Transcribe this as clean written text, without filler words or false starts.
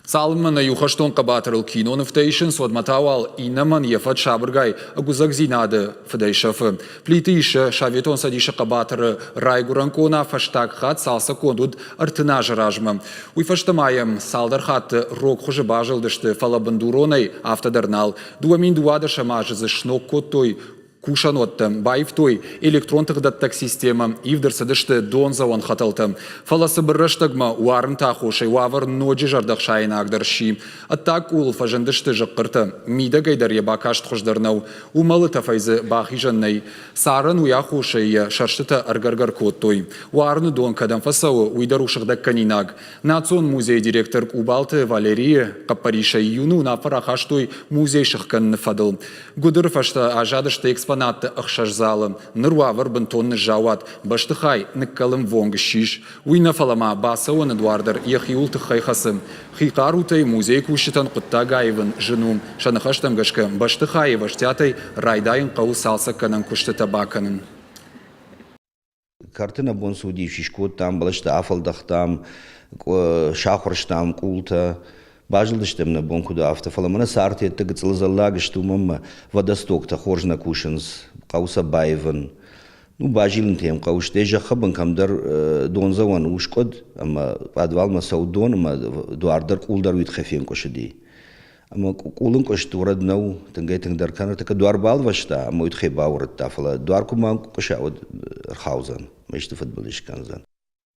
Цалынмӕ нӕ иу хӕстон хъӕбатырыл кинонывтӕ исынц, уӕдмӕ та уал иннӕмӕн йӕ фӕд сабыргай ӕгуыдзӕгдзинады фыдӕй сӕфы. Плиты Иссӕ Советон Цӕдисы хъӕбатыры райгуырӕн къона фӕстаг хатт цалцӕггонд уыд 30 азы размӕ. Уый фӕстӕ ма йӕм цалдӕр хатты рог хуызы базылдысты, фӕлӕ бындуронӕй афтӕ дӕр нал. 2012 азы дзы сног кодтой кусӕнуӕттӕ, баивтой электрон тыхдӕттӕг системӕ, ивд ӕрцыдысты дондзӕуӕн хӕтӕлтӕ. Фӕлӕ цыбыр рӕстӕгмӕ уарынты аххосӕй уавӕр ноджы зӕрдӕхсаинагдӕр сси. Ӕддаг къулыл фӕзындысты зыхъхъыртӕ, мидӕгӕй дӕр йӕ бакаст хуыздӕр нӕу. Уымӕлы тӕфӕй дзы бахизӕн нӕй. Царӕн уый аххосӕй йӕ сӕрстытӕ ӕргӕр-гӕр кодтой. Уарыны дон кӕдӕм фӕцӕуы, уый дӕр у сыгъдӕггӕнинаг. Национ музейы директор Къубалты Валерийы хъӕппӕрисӕй июны уынаффӕ рахастой музей сыхгӕныны фӕдыл. Гуыдыры фӕстӕ аззадысты экспонатты ӕхсӕз залы. Ныр уавӕр бынтон ныззауат, бӕстыхай ныккӕлынвонг ссис. Уый нӕ фӕлӕ ма бацӕуӕны дуар дӕр йӕхиуыл тыххӕй хӕцы. Хи хъарутӕй музейы кусджытӕн хъуыддаг аивын зын у. Сӕ ныхӕстӕм гӕсгӕ, бӕстыхайы ӕвӕстиатӕй райдайын хъӕуы цалцӕггӕнӕн куыстытӕ бакӕнын. Кӕрты нӕ бон цы уыдис, скодтам, бӕлӕстӕ афӕлдӕхтам, сахуырстам къултӕ. Базылдыстӕм нӕ бон куыд у, афтӕ. Фӕлӕ мӕнӕ цартӕтты гыццыл зӕллаг сты, уымӕн ӕмӕ водостоктӕ хорз нӕ кусынц, хъӕуы сӕ баивын. Ну, базилынтӕ йӕм хъӕуы, стӕй зӕххы бын кӕмдӕр дондзӕуӕн у скъуыд, ӕмӕ пъадвалмӕ цӕуы дон, ӕмӕ дуар дӕр, къул дӕр уый тыххӕй фенкъуысыди. Ӕмӕ къулын къуыст урӕд нӕу, тынгӕй-тынгдӕр кӕны. Тӕккӕ дуар балвӕста ӕмӕ уый тыххӕй бауырыдта, фӕлӕ дуар куы ма къуыса, уӕд ӕрхаудзӕн, ӕмӕ исты фыдбылыз скӕндзӕн.